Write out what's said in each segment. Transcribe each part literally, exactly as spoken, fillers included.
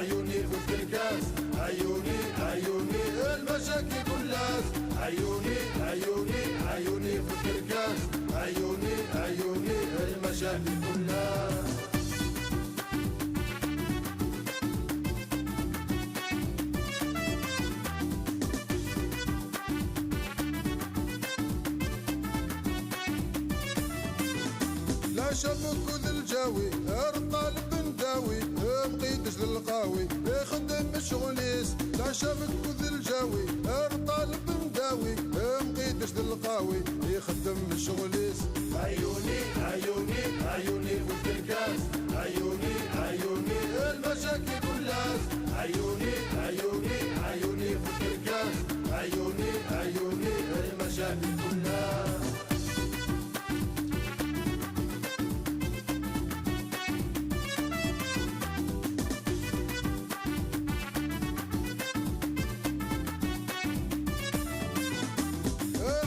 عيوني في الكركاس، عيوني، عيوني، المشاكل كلها. عيوني، عيوني، عيوني في الكركاس، عيوني، عيوني، المشاكل كلها. لا شبك ذا الجاوي، ارطال بن داوي، مقيدش للقاوي، يخدم الشغليس. لا شبك ذا الجاوي، ارطال بن داوي، مقيدش للقاوي، يخدم الشغليس. عيوني، عيوني، عيوني في الكركاس، عيوني، عيوني، المشاكل كلها. عيوني، عيوني، عيوني في الكركاس، عيوني، عيوني، المشاكل كلها.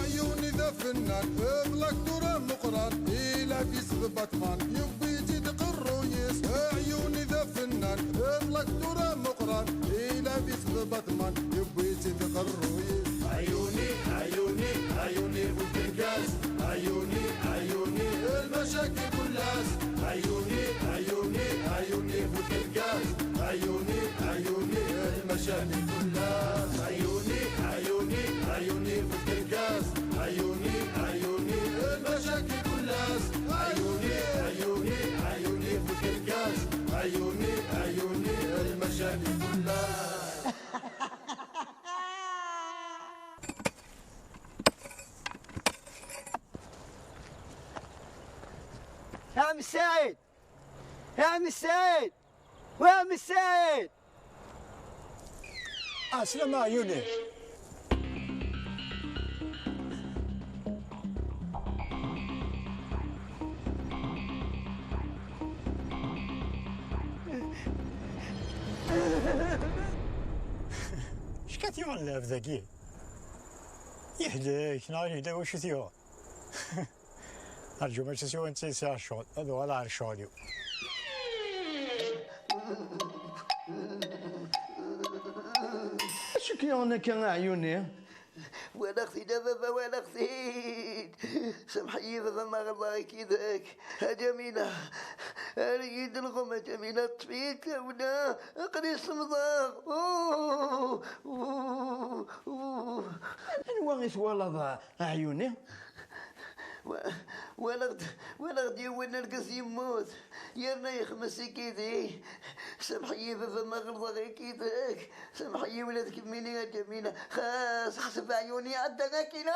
عيوني ذا فنان، اغلق دور مقران، إلى في سبطمان، يبي يزيد قرويس. عيوني ذا فنان، اغلق دور مقران، إلى في سبطمان، يبي يزيد قرويس. عيوني، عيوني، عيوني في الكركاس، عيوني، عيوني، المشاكل كلها. عيوني، عيوني، عيوني في الكركاس، عيوني، عيوني، المشاكل كلها. عيوني، عيوني، عيوني في الكركاس، عيوني، عيوني، المشاكل كلها. عيوني، عيوني، عيوني في الكركاس، عيوني، عيوني، المشاكل كلها. يا عم السيد، يا عم السيد، ويا عم السيد. عسلامة عيوني. شكات يوم نلعب ذاكي؟ يهديك، نهار يهدى وش ثيور. أرجو ما تسوى أنت ساعة الشغل، هذا ولا على الشغل يوم. شكي هناك يا عيوني؟ ولا اختي، لا بابا، ولا اختي. سامحني بابا، ما غلطك كذاك. ها جميلة، أنا يد الغمة جميلة، طفيت ولا قريص مضاغ. أوه، أوه، أوه. أنوا غي توالض عيوني؟ و-، ولا غد-، ولا غدي وين نلقى يموت، يا رنا يخمس كيدي. سامحني بابا، ما غلطة غير كيدك. سامحني ولادك مني يا جميلة، خاص خسف عيوني عدى ذاكينا.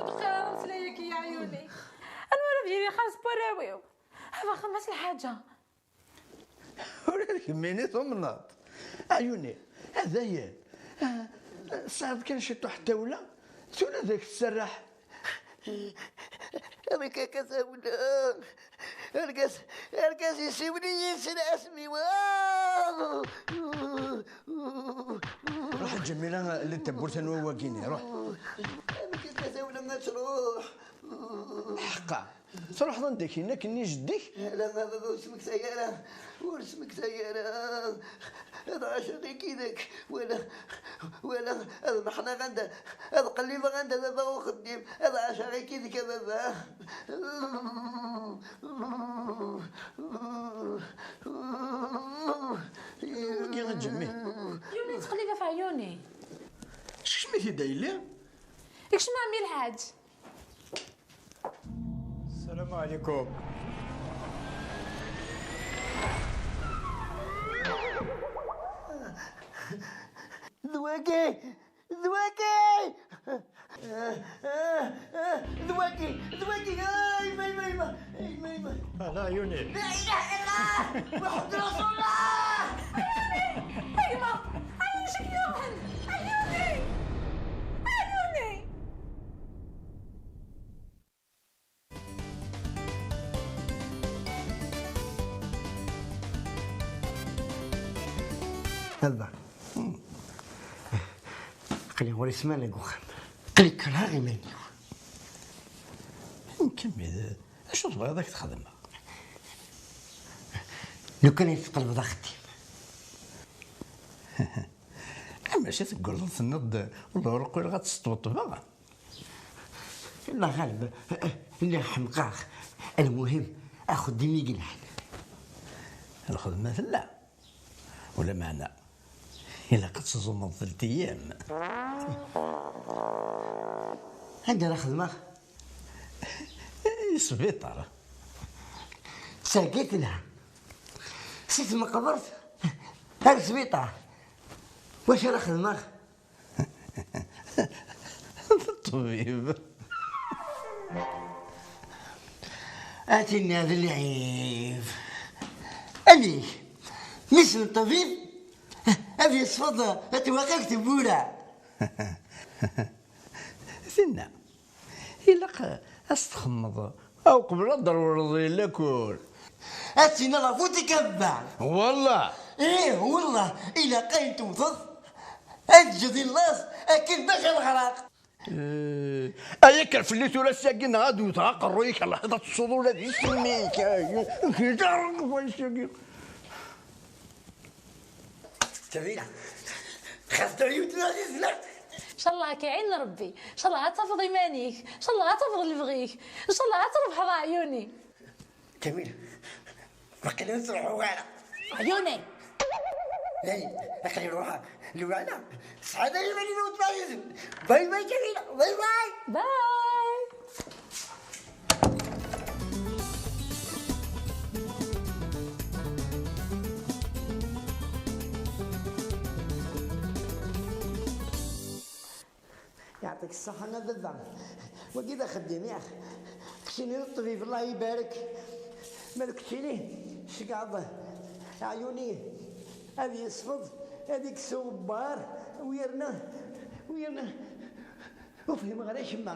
تقارن سلايك يا عيوني. أنا ولا ديري خاص براويو. هذا خمس الحاجة. ولا كميني ثمنات. عيوني، هذا هي. آه، صعب كان شي طوح الدولة. ثولا ذاك تسرح. هذيك كتاولة. الكاس، الكاس يسيبني يسرع اسمي. واه. روح الجميلة للتبورت نواواكيني، روح. هذيك كتاولة ما تروح. حقا. تروح عندك هناك ني جدك؟ لا، ما، ما، ما، اسمك سيارة. واسمك سيارة. هذا عشقي كيدك. ولا، ولا، هذا محنا غندا. هذا قليبة غندا بابا وخديم. هذا عشقي كيدك يا بابا. وكي غنجمي؟ يومي تقليبة في عيوني. شكشمي في دايلي؟ يكشم عمي الحاج. السلام عليكم. ذواكي، ذواكي، ذواكي، ذواكي. اي ما، اي ما، اي ما، اي ما، اي ما. لا عيوني. لا اله الا الله محمد رسول الله. عيوني، اي ما، اي شكل يوم. عيوني، عيوني. هلبا. قلي غوري سمانة قوخان. قلي كرهاغ إيمانيو. نكمل. أشو تبغيض أك تخدم؟ Lukan ay tqelbeḍ axeddim. Maca tegguleḍ tenniḍ-d, ur qileɣ ad testuṭbeɣ. Neɣ ɣaleb, lliɣ ḥemqeɣ. Lmuhim, axeddim i yelhan. Lxedma tella, ulameɛna ilaq ad teẓumeḍ teltiyam. Anda ara xedmeɣ? I sbiṭar. Sagi telha. Si tmeqbert ar sbiṭar. Wacu ara xedmeɣ? Ṭṭbib. Atinna d lɛib. Amek? Mmi-s n ṭṭbib ad yesfeḍ atwaq akked tewwura. Tinna, ilaq ad s-txemmeḍ uqbel ad d-trewleḍ i lakul. Ad tiniḍ ɣef ur tikabba. Wallah. Ih, wallah, ilaq ayen tewteḍ ad teǧǧeḍ i laẓ akken bac ad ɣreɣ. Eh, ay akker fell-i tura sagi neɣ ad wteɣ aqerruy-ik, Allah, ad tessuḍ ula d isem-ik. Ay, kečč d aɣref ay sagi. Tabila, xas teɣyult n ɛziz lart. Ncallah ad k-iɛin Rebbi, ncallah ad tafeḍ iman-ik, ncallah ad tafeḍ lebɣi-k, ncallah ad trebḥeḍ a ɛyuni. Tabila, waqila ur ttruḥuɣ ara. Ɛyuni. Ay, aql-i ruḥeɣ. Lwana, sɛad ay iman-inu ur ttɛizem. Bay bay Tabila, bay bay. Bay. Yeɛṭik ṣṣeḥḥa a baba. Wagi d axeddim, yax. Keččini d ṭṭbib, Allah ibarek. Ma d keččini, cegɛeḍ aɛyuni ad yesfeḍ, ad ikkes uɣebbar, u yerna, u yerna, ur fhimeɣ ara acemma.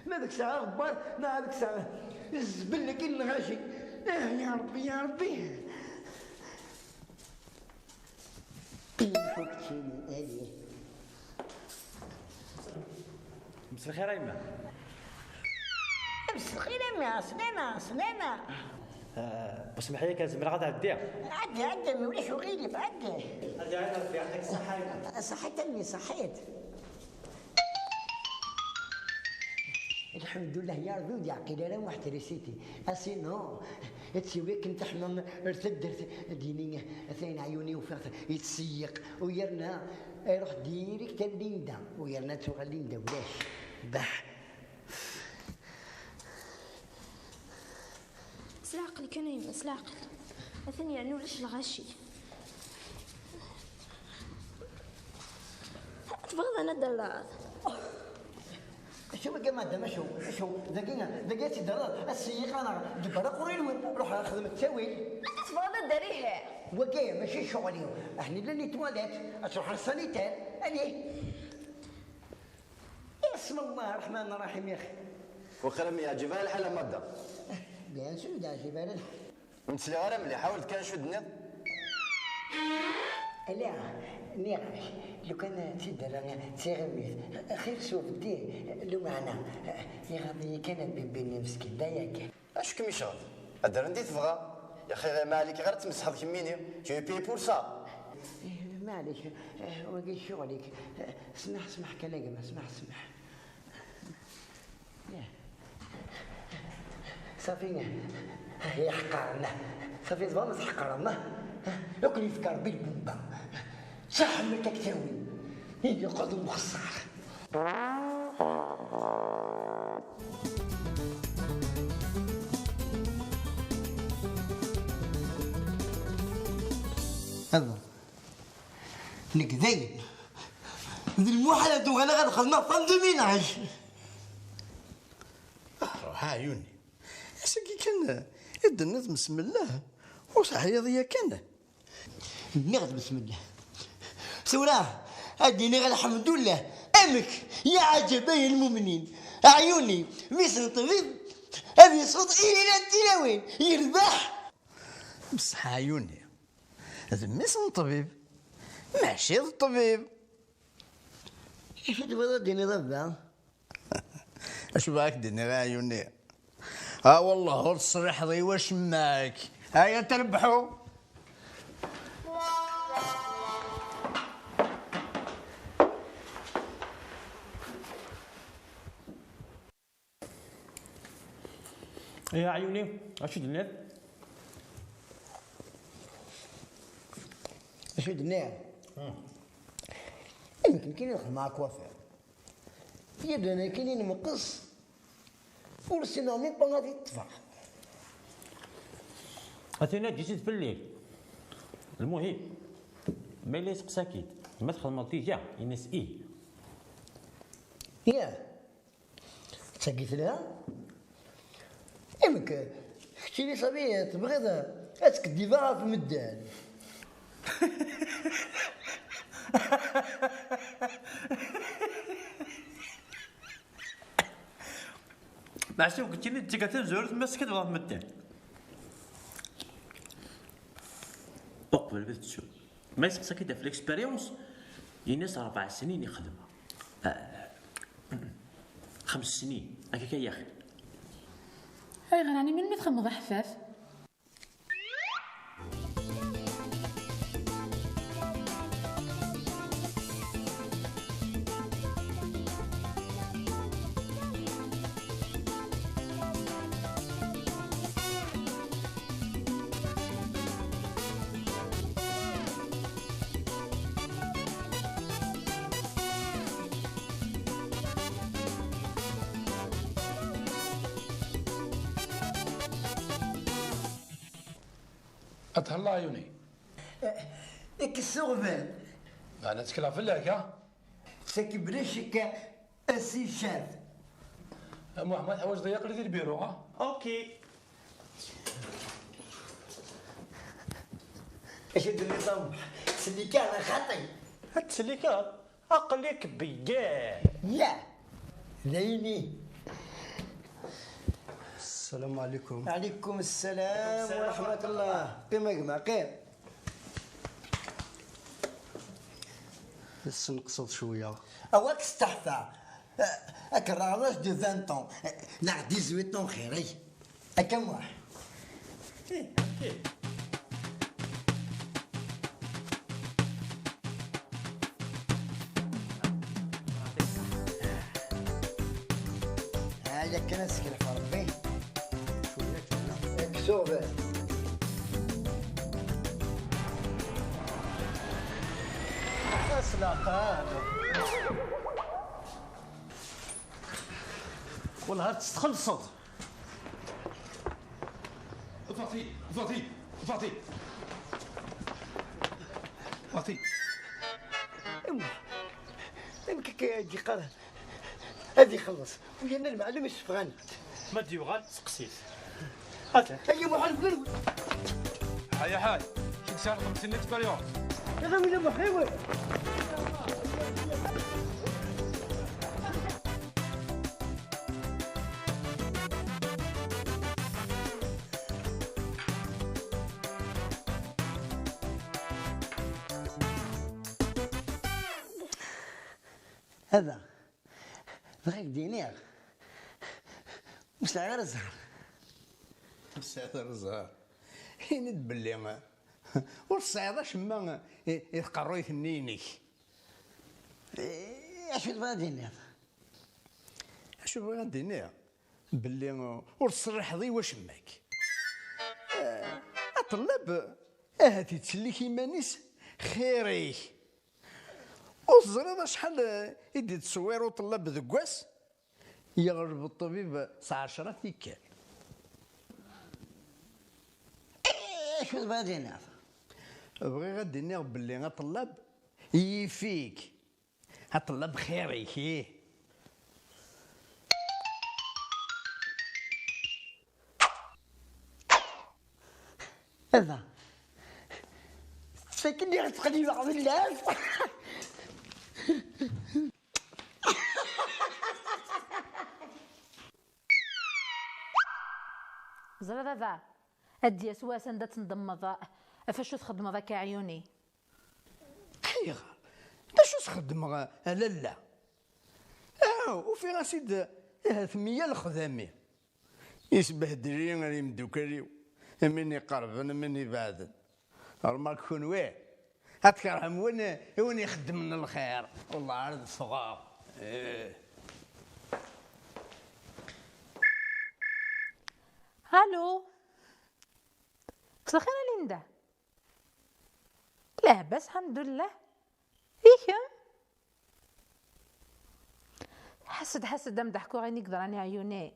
Ma d kkseɣ aɣebbar, neɣ ad kkseɣ zzbel-agi n lɣaci. Ah, ya Rebbi, ya Rebbi. Qim ur keččini, ali. Mselxir a yemma. Mselxir a mmi, slama, slama. Ah, usmeḥ-iyi kan, zemreɣ ad ɛeddiɣ? Ɛeddi, ɛeddi, a mmi, ulac uɣilif, ɛeddi. Ad iɛin Rebbi, yeɛṭik ṣṣeḥḥa a yemma. Ṣeḥḥit a mmi, ṣeḥḥit. Lḥemdullah, ya Rebbi, ur d-yeɛqil ara waḥed trisiti. Asinu, ad tiwi akken teḥma ar taddart, ad yini, atan ɛyuni ufiɣ-t yettseyyiq, u yerna iruḥ direct ar Linda, u yerna tuɣal Linda ulac. Bah. S leɛqel kan a yemma, s leɛqel. Atan yerna ulac lɣaci. Tebɣiḍ ad nedder daɣ? Acu wagi a madam, acu, acu, dagi, dagi ad tt-id-terreḍ, a sseyyiq-a neɣ ǧebber aqerruy-nwen, ruḥ xdem ttawil. Anta tebɣiḍ ad d-terr ihi? Wagi mačči ccɣel-iw, aḥni llan les toilettes, ad truḥ ar sanitaire, ani? Isem Allah Ṛṛeḥman Ṛṛaḥim, yaxi. Waqila mi yeɛǧib ara lḥal a madam. Bien sûr, yeɛǧib ara lḥal. Ur ttliɣ ara mliḥ, ḥawel-d kan acu d-tenniḍ. Ala, nniɣ-ak, lukan d tidderra d tiɣimit, xir s ubeddi, lumeɛna, iɣaḍ-iyi kan a bibi-nni meskin, d aya kan. Acu kem-iceɣben? Ad d-rren di tebɣa. Yaxi, ma ɛlik, ɣer ad tmesḥeḍ kemmini, tu es payé pour ça. Eh, ma ɛlik, eh, wagi ccɣel-ik. Eh, smeḥ, smeḥ kan a gma, smeḥ, smeḥ. Safi, iḥeqqaren. Safi, tebɣam ad tḥeqqrem, ah? Ad ken-yefk Rebbi lbumba. Saḥmet ak-tawin. Ihi qeḍ umxeṣṣar. Hada. Nekk dayen. D lmuḥal ad uɣaleɣ ad xedmeɣ femme de ménage. Ah, ruḥ a ɛyuni. Ass-agi kan i d-tenniḍ besmellah, ur teḥyiḍ yakan? Nniɣ-d besmellah. Tura ad d-iniɣ lḥemdullah. Amek? Ya ɛǧab ay lmumnin. Ɛyuni, mmi-s n ṭṭbib, ad yesweḍ ilila n tilawin. Yerbeḥ! Bṣeḥ ɛyuni. D mmi-s n ṭṭbib, mačči d ṭṭbib. Acu tebɣiḍ ad d-tiniḍ a baba? Acu bɣiɣ ad k-d-iniɣ a ɛyuni? Ah, wellah ur teṣliḥeḍ i wacemma-k. Aya trebḥu. Ya ɛyuni, acu d-tenniḍ? Acu d-nniɣ? Amek nekkini ad xedmeɣ akwafir? Yebda nekkini nemqes, ur ssineɣ mi pa ad yeṭṭfeɣ. Aten-a ǧǧet-it fell-i. Lmuhim, ma yella yesteqsa-k-id, ma txedmeḍ tija, in-as ih. Yah. D tagi telha? Amek, keččini sabi tebɣiḍ ad tkeddibeḍ ɣef medden? Meɛsub, keččini d tagi tamezwarut ma teskidbeḍ ɣef medden. Uqbel ma tettu. Ma yesteqsa-k-id ɣef l'expérience, ini-as rebɛa snin i xedmeɣ. Ah, xems snin, akka kan yaxi. Ayɣer ɛni melmi txedmeḍ aḥeffaf? Ad thelleḍ a Yuni. Kkes uɣbel. Meɛna ttekleɣ fell-ak, ha? Saki bla ccek a si Ccad. A Muḥ, ma teḥwaǧeḍ-iyi, aql-i di lbiru, ha? Ok. Acu d-tenniḍ a Muḥ? Ttselliken xaṭi. Ad tsellikeḍ? Aql-ik beggin. Ya, d ayen-i. Ssalamu ɛlikum. Ɛlikum ssalam wa raḥmatullah. Qqim a gma, qqim. Tesneqseḍ cwiya. Awak steḥfa. Ad k-rreɣ l'âge de vingt ans, neɣ dix-huit ans xir-ik. Akka Muḥ. Aya kan asekref Rebbi. Kkes uɣbel. Aslaqan. Wellah ad tt-txellṣeḍ. Fati, Fati, Fati. Fati. Iwa, amek akka i d-yeqqar ad ixelleṣ? U yerna lmeɛlum yessefɣen-t. Ma d-yuɣal, seqsi-t. Ata. Ay, Muḥ, ɣer-wen. Ḥay, ḥay. Kečč tesɛiḍ xemsin n l'expérience. Ala win a Muḥ, iwi. Hada. Bɣiɣ ad k-d-iniɣ, ur sɛiɣ ara zzher. Ur tesɛiḍ ara zzher? Ini-d belli ur tesɛiḍ acemma i, i tqerruyt-nni-inek. Eh, acu tebɣiḍ ad d-tiniḍ? Acu bɣiɣ ad d-iniɣ? Belli ur tserriḥeḍ i wacemma-k. Eh, aṭellab ahat yettsellik iman-is xir-ik. Ur teẓriḍ acḥal, eh, i d-yettṣewwir uṭellab deg wass? Yeɣleb ṭṭbib s ɛecra tikkal. Eh, acu tebɣiḍ ad d-tiniḍ? Bɣiɣ ad d-iniɣ belli aṭellab yif-ik. Aṭellab xir-ik, ih. Aba. Sakin i ɣ-ttqellibeɣ fell-as. Ẓriɣ baba, ad d-yas wass anda tendemmeḍ ɣef acu txeddmeḍ akka a ɛyuni. Ayɣer? D acu txeddmeɣ a lalla? Ah, ufiɣ-as-id ahat meyya lexdami. Yesbehdel-iyi ar yimdukal-iw, am win iqerben, am win ibeɛden. Remark kunwi, ad tkerhem win, i win ixeddmen lxir. Wellah ar d-ffɣeɣ. Eh. Allô. مساء الخير يا ليندا. لاباس الحمد لله. إيه كم؟ حسد حسد دم ضحكوا غير نقدر أنا عيوني.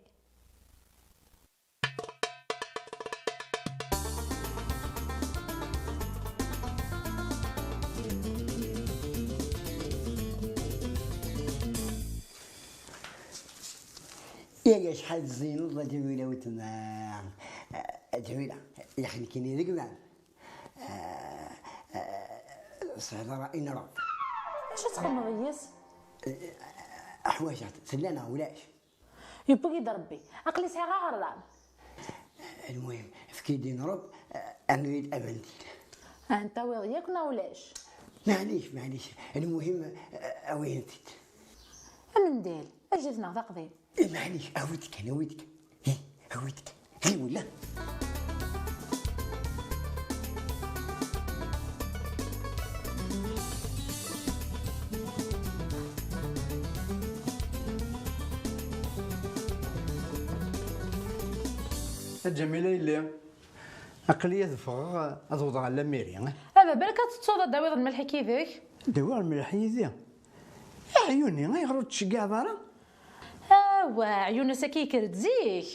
يا شحال تزينض تحويلة وتما. تحويلة يا أخي كيني ذكبان. صهد رأي نرى. اش تخمم يس؟ حوايج تسلنا ولاش؟ يبقي ربي، عقلي سعي غير غرضان. المهم فكي دي نرد. أمريد أبنتي. انت ويض ياك ولاش؟ معليش معليش. المهم أوين نتيت. امنديل اجلس نهض قضيب. معليش أويتك أنا أويتك. أويتك. هي ولا؟ A Ǧamila yelli, aql-iyi ad ffɣeɣ ad awḍeɣ ɣer lamiri. A baba, lak ad tettuḍ ad d-tawiḍ lmelḥ-ik yid-k? Ad d-awiɣ lmelḥ yid-i? Aɛyuni, ayɣer ur tettceggiɛeḍ ara? Awa, Ɛyun ass-agi yekker-d zik.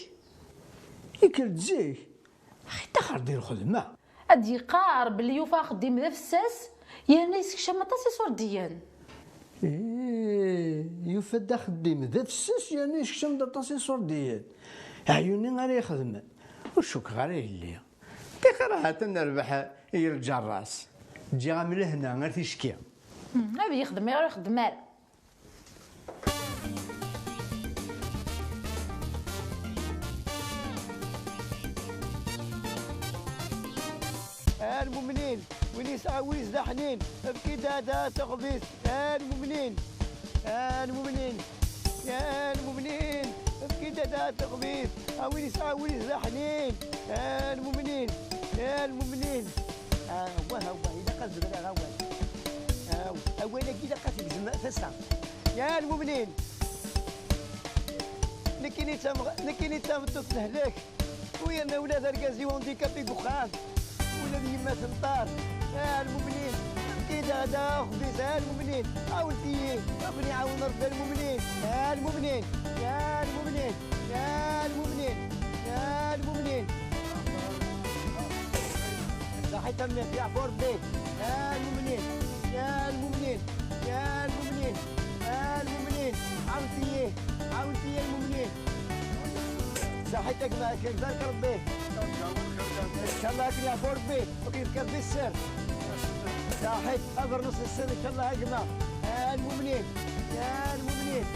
Yekker-d zik? Axi ttaxer di lxedma. Ad d-yeqqar belli yufa axeddim d afessas yerna yessekcam aṭas iṣurdiyen. Ih, yufa-d axeddim d afessas yerna yessekcam-d aṭas iṣurdiyen. Ɛyuni ara ixedmen. Ur cukkeɣ ara yelli. Ṭixer ahat ad nerbeḥ i lǧerras. Ǧǧiɣ-am lehna ar ticki. Ad yexdem, ayɣer ur ixeddem ara? A lmumnin, win yesɛa wis d aḥnin, efk-id ada taxbizt. A lmumnin, a lmumnin, ya lmumnin, efk-id ada taxbizt. A win yesɛa wis d aḥnin, a lmumnin, ya lmumnin. Awah, awah, ilaq ad zemreɣ awal. Aw, awal-agi ilaq ad t-gzem tasa. Ya lmumnin, nekkini d tameɣ-, nekkini d tameṭṭut tehlek. Ur yerna ula d argaz-iw handicapé deg uxxam. Ula d yemma tenṭer. A lmumnin, efk-id ada axbiz, a lmumnin. Ɛawnet-iyi, ad ken-iɛawen Rebbi, a lmumnin. A lmumnin, ya lmumnin, ya lmumnin, ya lmumnin. Saḥit a mmi, yeɛfu Rebbi. A lmumnin, ya lmumnin, ya lmumnin, a lmumnin. Ɛawnet-iyi, ɛawnet-iyi a lmumnin. Saḥit a gma, ibarek Rebbi. Incallah ad ken-yeɛfu Rebbi, ad ken-yefk Rebbi sser. Saḥit, abernus n sser, incallah a gma. A lmumnin, ya lmumnin.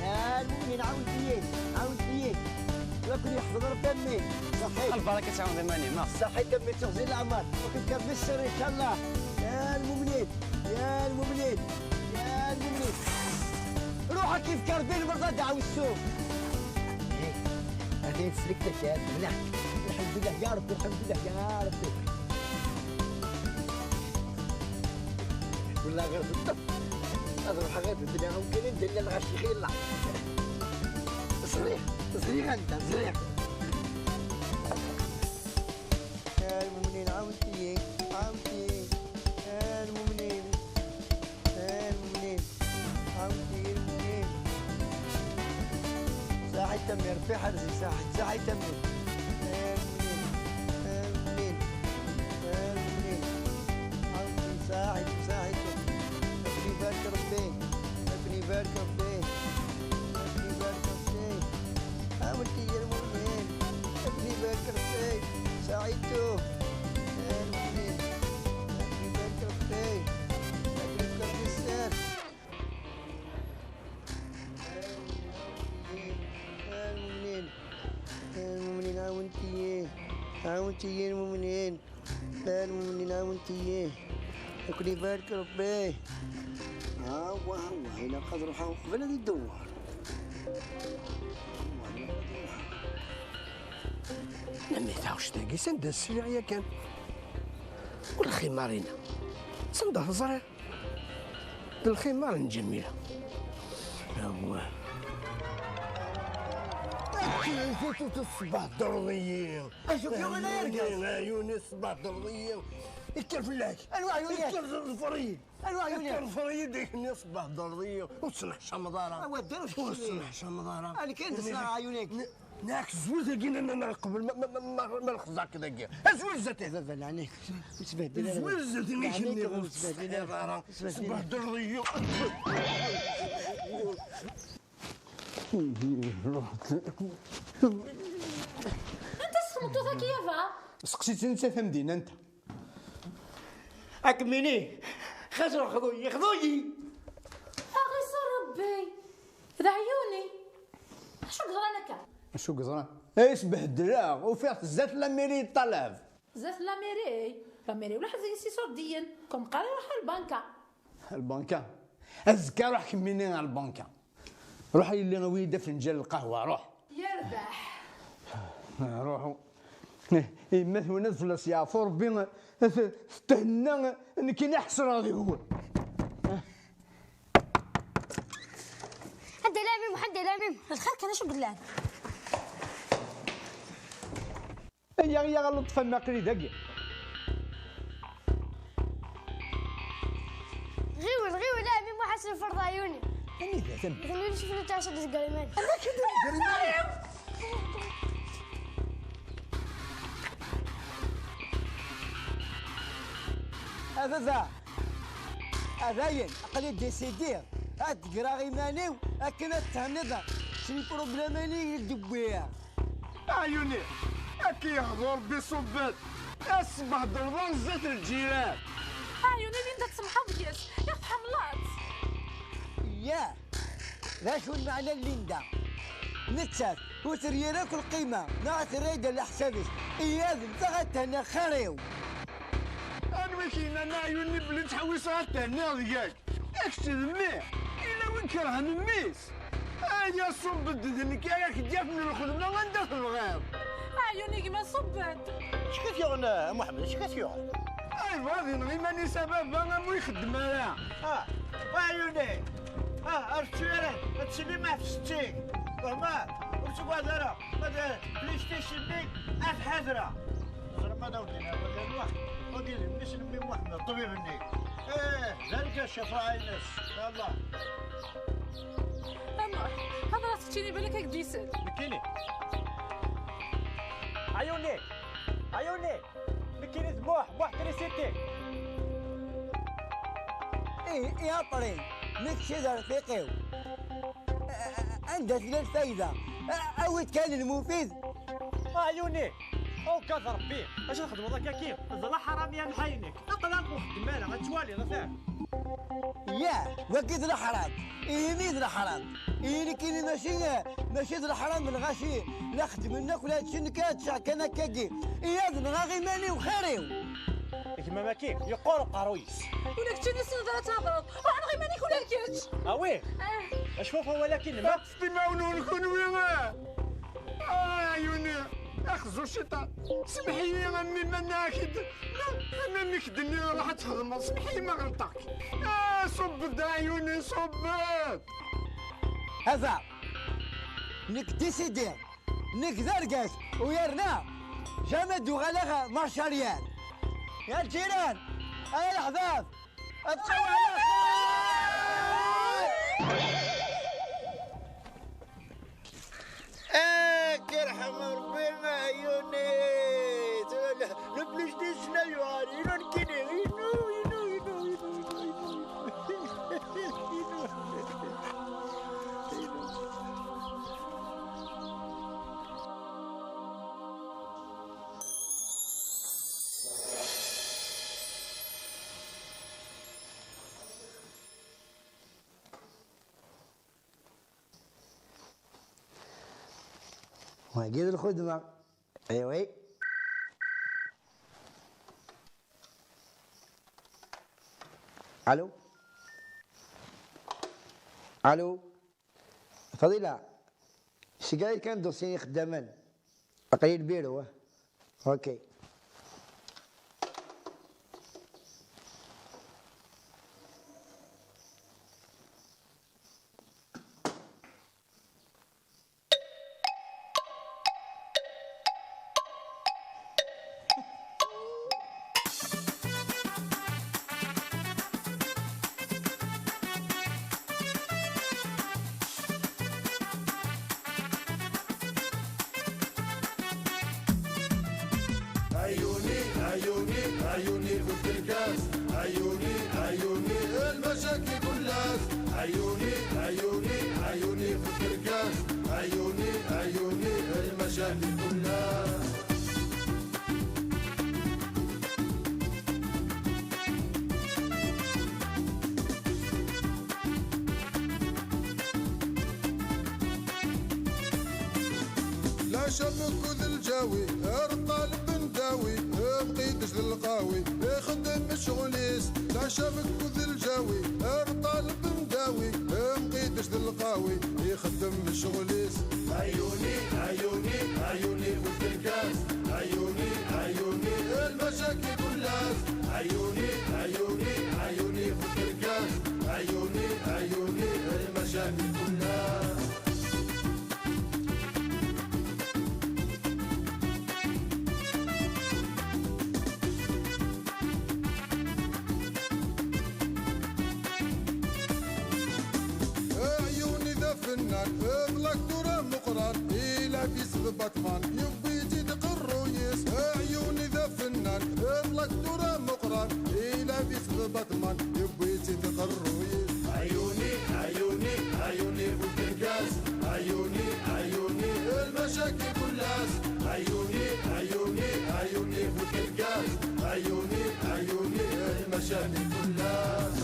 A lmumnin, ɛawnet-iyi, ɛawnet-iyi. Ad ken-yeḥfeḍ Rebbi a mmi. Saḥit. Lbaraka tɛawneḍ iman-im, ah. Saḥit a mmi, teɣzi leɛmer, ad ken-yefk Rebbi sser, incallah. Ya lmumnin, ya lmumnin. Ya lmumnin. Ruḥ ad k-yefk Rebbi lmerḍ a ddeɛwessu. Atan teslektaka mliḥ. Lḥemdullah ya Rebbi, lḥemdullah ya Rebbi. Wala ɣer teṭṭef. Ad ruḥeɣ ad bedleɣ amkan anda llan lɣaci xilla. Ẓriɣ, ẓriɣ anda, ẓriɣ. A lmumnin, ɛawnet-iyi, ɛawnet-iyi, a lmumnin, a lmumnin, ɛawnet-iyi, a lmumnin. Saḥit a mmi, Rebbi iḥrez-ik, saḥit, saḥit a mmi. A lmumnin, a lmumnin, a lmumnin, ɛawnet-iyi, saḥit, saḥit. Ad ken-ibarek Rebbi, ad ken-ibarek Rebbi, ad ken-ibarek Rebbi. Ɛawnet-iyi a lmumnin, ad ken-ibarek Rebbi. Saɛidtu, a lmumnin, ad ken-ibarek Rebbi, ad ken-yefk Rebbi sser. A lmumnin, a lmumnin, ɛawnet-iyi, ɛawnet-iyi a lmumnin. A lmumnin, ɛawnet-iyi. Ad ken-ibarek Rebbi. Awah, awah, ilaq ad ruḥeɣ uqbel ad idewwer. Nammi taɣect-agi, sanda sliɣ yakan? U lximar-ina, sanda teẓriḍ? D lximar n Ǧamila. Awah. Tesbehdreḍ-iyi. Acu k-yuɣen ay argaz? Ɛyuni, tesbehdreḍ-iyi. Ikker fell-ak. Anwa ɛyuni? Ikker ḍfer-iyi. Anwa ɛyuni? Ikker ḍfer-iyi-d, tesbehdreḍ-iyi. Ur tettneḥcameḍ ara. Awa, dder ur tettneḥcameḍ ara. Nekk anda sneɣ ɛyuni-agi? Neɣ zwiz-agi, n-, n-, neɣ qbel ma, ma, ma, ma, ma nxeẓẓeɣ-k dagi. Azwir zdat-i. Baba, leɛnayek, ur sbehdil ara. Azwir zdat-i, leɛnayek, ur sbehdil ara. Tesbehdreḍ-iyi. Anta s tmeṭṭut-agi, a baba? Seqsi-tt netta tamdinant. Ad kem-iniɣ, xas xḍu-yi, xḍu-yi. Aɣis a Rebbi, d ɛyuni. Acu yeḍran akka? Acu yeḍran? Ay sbehdleɣ, ufiɣ-t zdat lamiri yeṭṭalab. Zdat lamiri? Lamiri ulaḥ deg-s isurdiyen, comme qal iruḥ ɣer lbanka. Lbanka? Azekka ruḥ kemmini ɣer lbanka. Ruḥ a yelli, awi-yi-d afenǧal n lqahwa, ruḥ. Yerbeḥ. Ruḥu. Yemma-twen ad fell-as yeɛfu Rebbi, t-, thenna, nekkini ḥesreɣ deg-wen. Ḥedd ala a Mim, ḥedd ala a Mim. Lxir kan, acu yellan? Aya, aya, a Luṭfa, aql-i dagi. Ɣiwel, ɣiwel, a ɛemmi Muḥ, ad s-nefreḍ ɛyuni. Anida-ten? Nitni ur cfin ad tɛiceḍ deg Grimani. Amek i d-Grimani? A baba, a dayen, aql-i décidé ad d-greɣ iman-iw akken ad thenniḍ s lproblèmes-nni i d-wwiɣ. Ɛyuni, ad k-yehḍu Rebbi, ṣubbeḍ. Tesbehdleḍ-aɣ zdat lǧiran. Ɛyuni, Linda tsemḥeḍ deg-s, yak tḥemmleḍ-tt. Yah, d acu lmeɛna n Linda? Nettat ur terri ara akk lqima, neɣ ad terra-d leḥsab-is. Iyad, nteɣ ad thenna xir-iw. Anwa i k-yennan a Ɛyuni belli ttḥewwiseɣ ad thenniḍ deg-k? Kečč d mmi, yella win kerhen mmi-s. Aya ṣubb-d, d nekk ara k-d-yafen lxedma anda tebɣiḍ. Ɛyun a gma, ṣubb-d. Acu k-yuɣen a Muḥemmed, acu k-yuɣen? Ay, yebɣa ad ineɣ iman-is a baba, am ur ixeddem ara. Ah, a Ɛyuni. Ah, ar tečči ara, ad tsellim ɣef setti. Fehmeḍ? Ur ttagad ara. Ma d PlayStation-nni, ad ḥadreɣ. Ẓer ma d awden, wagi d mmi-s n mmi Muḥemmed, ṭṭbib-nni. Eh, d argaz, cafeɛ-ines. Yallah. Ama, hḍeṛ-as keččini, balak ad k-d-isel. Nekkini? Ɛyuni! Ɛyuni! Nekkini d Muḥ, Muḥ Trisiti. Ih, i aṭri, nekk d arfiq-iw. A-, a-, anda tella lfayda? A-, awi-d kan lmufid. Ɛyuni! Awgad Rebbi, acu txedmeḍ akka-ki? D laḥram ya lḥay-inek. Aql-aɣ ur xeddem ara, ad twaliḍ, atan. Yah, wagi d laḥram. Ihini d laḥram. Ihi nekkini mačči, mačči d laḥram n lɣaci. La xeddmen akk, la ččen kan, ččeɣ kan akkagi. Ihi ad nɣeɣ iman-iw xir-iw. Gma-m-agi yeqqur uqerruy-is. Ula keččini tessneḍ ara thedreḍ. Ruḥ nɣ iman-ik ula d kečč. Awi. Ah. Acfu ɣef wawal-agi-nnem. Ṭṭfet imawen-nwen kunwi. Ah, Ɛyuni, axzu cciṭan. Semmeḥ-iyi a mmi, ma nniɣ-ak-id, ma, ma mi k-d-nniɣ ruḥ ad txedmeḍ, semmeḥ-iyi ma ɣelṭeɣ-k. Ah, ṣubb-d a Ɛyuni, ṣubb-d. Hada, nekk décidé, nekk d argaz, u yerna jamais d-uɣaleɣ marche arrière. Ya lǧiran, ay leḥbab, ad tqewwa ɛla xir! Ak irḥem Rebbi a Ɛyuni. Le PlayStation-a yuɣal inu nekkini. Inu, inu, inu, inu, inu, inu. Wagi d lxedma. Aywa. Allo? Allo? Fadila, seg-a kan dossier n ixeddamen. Aql-i lbiru, ah. Ok. عيوني في الكركاس، عيوني، عيوني، المشاكل كلها. عيوني، عيوني، عيوني في الكركاس، عيوني، عيوني، المشاكل كلها. لا شبك ذ الجاوي، ار طالب نداوي، بقيتش ذ القاوي، يخدم شغليس. لا شبك ذ الجاوي، ار طالب نداوي، بقيتش ذ القاوي، يخدم شغليس. عيوني، عيوني، عيوني في الكركاس، عيوني، عيوني، المشاكل كلها. عيوني، عيوني، عيوني في الكركاس، عيوني، عيوني، المشاكل كلها. عيوني ذا فنان، اطلق دورة مقران، إلى في سبطمان، يبي تدق الرويس. عيوني ذا فنان، اطلق دورة مقران، إلى في سبطمان، يبي تدق الرويس. عيوني، عيوني، عيوني في الكركاس، عيوني، عيوني، المشاكل كلها. عيوني، عيوني، عيوني في الكركاس، عيوني، عيوني، المشاكل كلها.